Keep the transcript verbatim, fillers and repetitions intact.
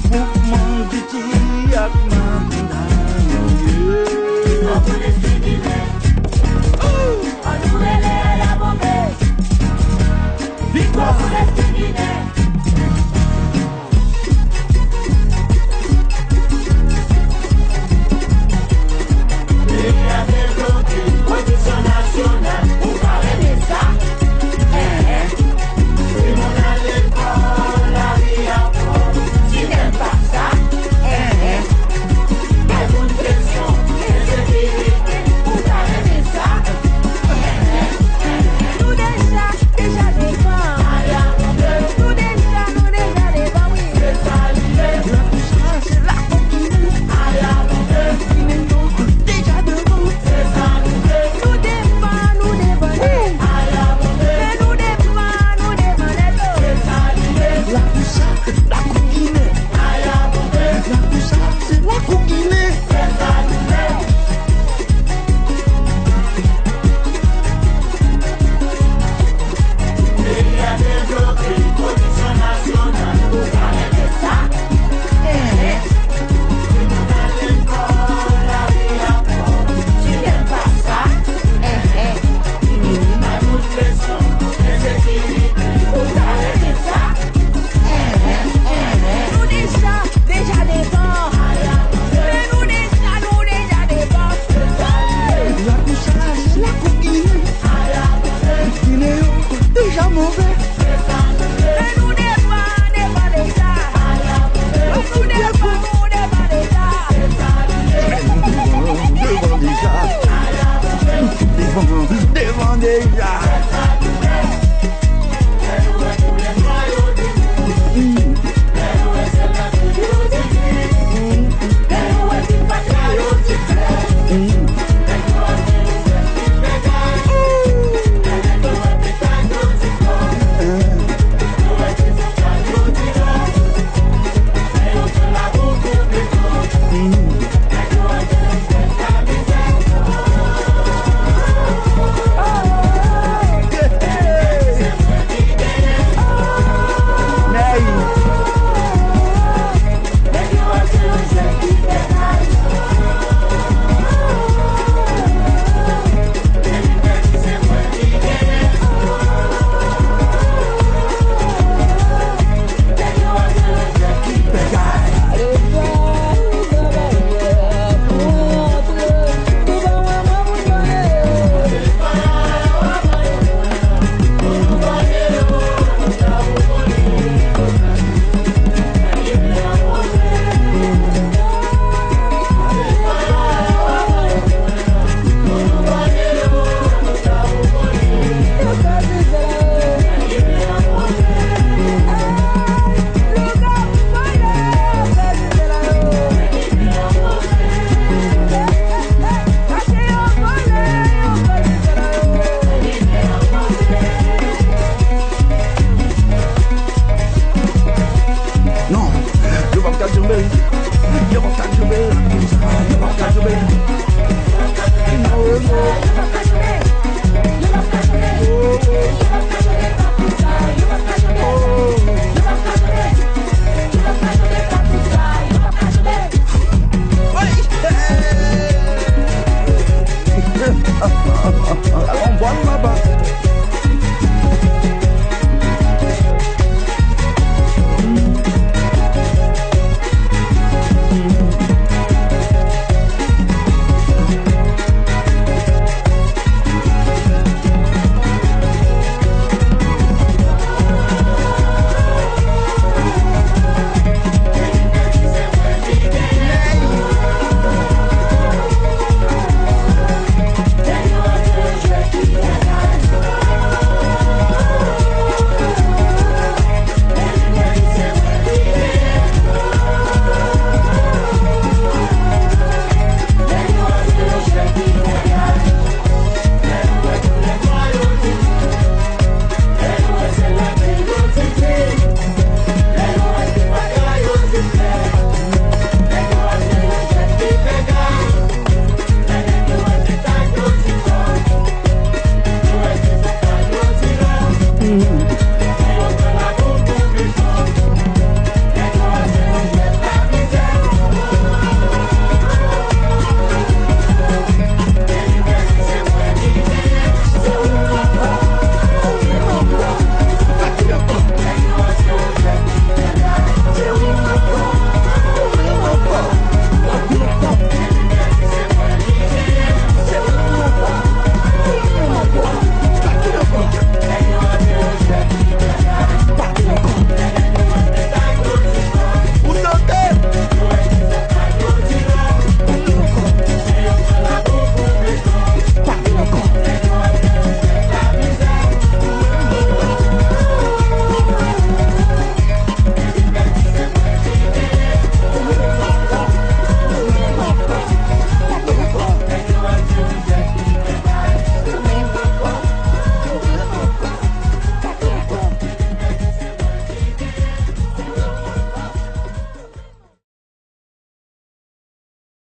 Mouvman Didi ak Matinal, yeah. Viktwa pou Lespri Ginen. Peyi a devlope, pwodiksyon nasyonal, ou pa renmen sa? Enhen. Timoun al lekòl, lari a pwòp, ti nèg pa sa? Enhen. Bay moun presyon, ensekirite, ou pa renmen sa? Enhen, enhen. Nou deja, deja devan. Nou deja, nou deja devan, wi. Se sa nou vle. Lakou sa, se lakou Ginen. Ginen yo deja devan. Se sa nou vle. Nou devan, nou devan nèt. Men nou devan, nou devan nèt, oh. Se sa nou vle. Lakou sa, lakou Ginen. Lakou sa, se lakou Ginen. Peyi a devlope, pwodiksyon nasyonal, ou pa renmen sa? Enhen. Timoun al lekòl, lari a pwòp, ti nèg pa sa? Enhen. Bay moun presyon, ensekirite, ou pa renmen sa? Enhen, enhen. Nou deja, deja devan. Men nou deja, nou deja devan. Lakou sa, se lakou Ginen. Ginen yo deja move. Men nou devan, devan deja. Men nou devan, nou devan deja. Men nou devan, devan deja. Devan, devan deja.